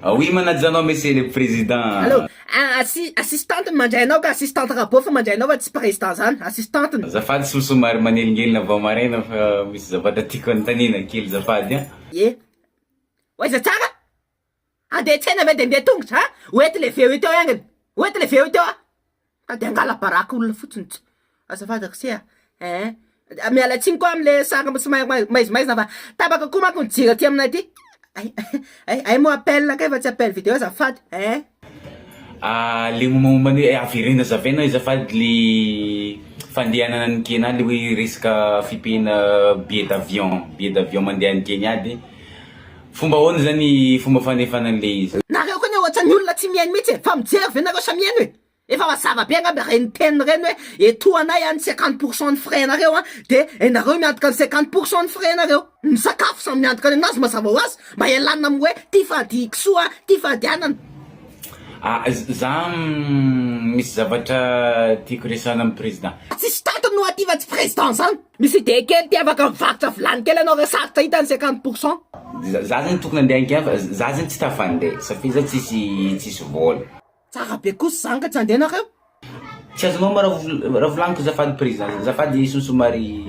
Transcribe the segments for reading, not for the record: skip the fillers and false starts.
Oui manaja anao monsieur le président. Allô, assi assistante ny mandray anao ka, assistante Rabô fa mandray anao fa tsy président zany, assistante-ny. Azafady so somary manelingelina vao maraina fa misy zavatra tiako anontaniana kely zafady a. Ie. Ho aiza tsara? Handeha tsena ve de ndeha tongotra a? Ho ety le veo io teo aingana, ho ety le veo io teo a! Ka de angala baraka olona fotsiny tsy. Azafady ry se a! Eeh. Miala tsiny koa amle sary somary maizimaizina fa tapaka koa manko ny jiro aty aminay aty. Ay ay ay moa appel kay fa tsy appel video azafady eeh. Ah le mombamomba ny hoe avereno azavaina hoe azafady le fandehanana any Kenya le hoe resaka fipehina billet d'avion, billet d'avion mandeha any Kenya de fomba ahoana zany fomba fanefana an'le izy? Nareo koa anie ohatran'ny olona tsy mihaino mihitsy e! Fa mijery ve nareo sa mihaino e? Efa mazava be angamba ireny teny ireny hoe etoanay any 50% ny frais nareo an, de enareo miantoka ny 50% ny frais nareo. Ny sakafo samy miantoka ny anazy mazava ho azy, mba ialana amin'ny hoe ty fady kisoa, ty fady anana. Ah za misy zavatra tiako resahana amin'ny président. Tsisy tatiny no aty fa tsy président zany. Misy idée kely ty afaka mivarotra vilany kely anao raha sarotra hita ny 50%. Za zany tokony andeha any fa za zany tsy tafandeha satria za tsisy tsisy vôla. Tsara be kosa zany ka tsy andeha nareo. Tsy azonao ma raha volaniko azafady président azafady somary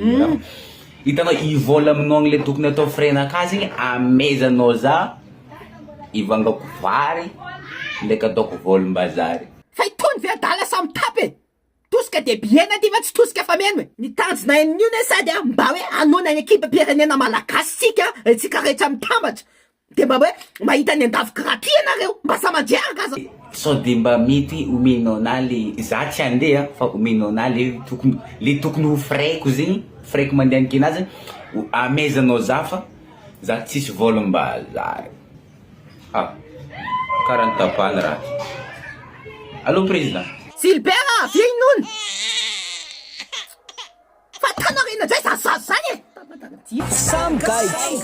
hitanao i vola aminao le tokony atao frais nakahy zegny amezanao za ivangako vary ndraiky ataoko volim-bazary. Fa itony ve adala sa mitapy e! Tosika dia bihena ty fa tsy tosika fameno e! Ny tanjona amin'io ne sady mba hoe hanoana ny ekipam-pirenena malagasy tsika, tsika rehetra mitambatra Dia mba hoe mahita ny andafy gratuit ianareo, mba samy andriaraka aza. Sao de mba mety omenao anah le za tsy handeha fa omenao anah le tokony le tokony ho frais-ko zegny frais-ko mandeha any Kenya zegny amezanao za fa za tsisy vôla mba za ah karaha notapahana raha ty allô président. Gilbert a! Avia inona? Fa tanarena ndray zany zaza zany e! Samy gaigy.